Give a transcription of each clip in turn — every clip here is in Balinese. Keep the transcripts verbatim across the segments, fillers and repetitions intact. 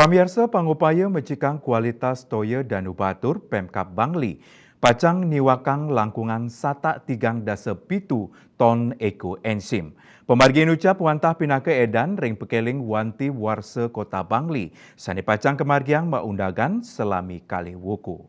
Pamiarsa, pangupaya mecikang kualitas toya Danu Batur, Pemkab Bangli pacang niwakang langkungan satak tigang dasa pitu ton ekoenzim. Pamargi inucap wantah pinaka edan ring pakeling wanti warsa Kota Bangli, sane pacang kamargiang maundagan salami kalih wuku.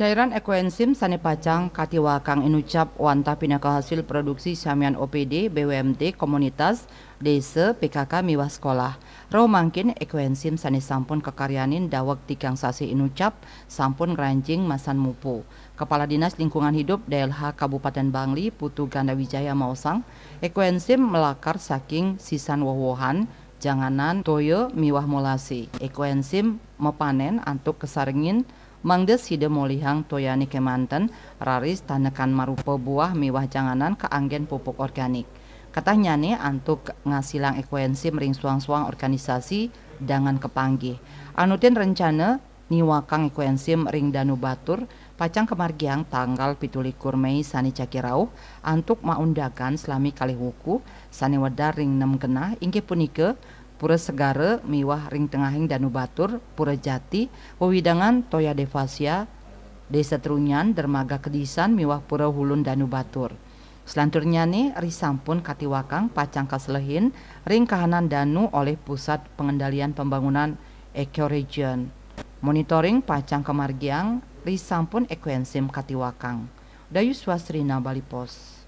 Cairan ekoenzim sane pacang katiwakang inucap wantah pinaka hasil produksi samian O P D, B W M T, komunitas, desa, P K K miwah sekolah. Rauh mangkin ekoenzim sane sampun kakaryanin daweg tigang sasih inucap sampun ngranjing masan mupu. Kepala Dinas Lingkungan Hidup D L H Kabupaten Bangli, Putu Ganda Wijaya maosang, ekoenzim malakar saking sisan woh-wohan, janganan, toya miwah molase. Ekoenzim mapanen antuk kasarengin mangda sida molihang toyane kemanten, raris tanekan marupa buah miwah janganan kaanggen pupuk organik. Katahnyane antuk ngasilang ekoenzim ring suang-suang organisasi dangan kapanggih. Anutin rencana niwakang ekoenzim ring Danu Batur pacang kamargiang tanggal pitu likur Mei sane jagi rauh antuk maundagan salami kalih wuku sane wedar ring nem genah, inggih punika Pura Segara miwah ring tengahing Danu Batur, Pura Jati, wewidangan Toya Devasia, Desa Trunyan, Dermaga Kedisan miwah Pura Hulun Danu Batur. Selanturnyane risampun katiwakang pacang kaselehin ring kahanan danu olih Pusat Pengendalian Pembangunan Ecoregion. Monitoring pacang kamargiang risampun ekoenzim katiwakang. Dayu Swasrina, Bali Post.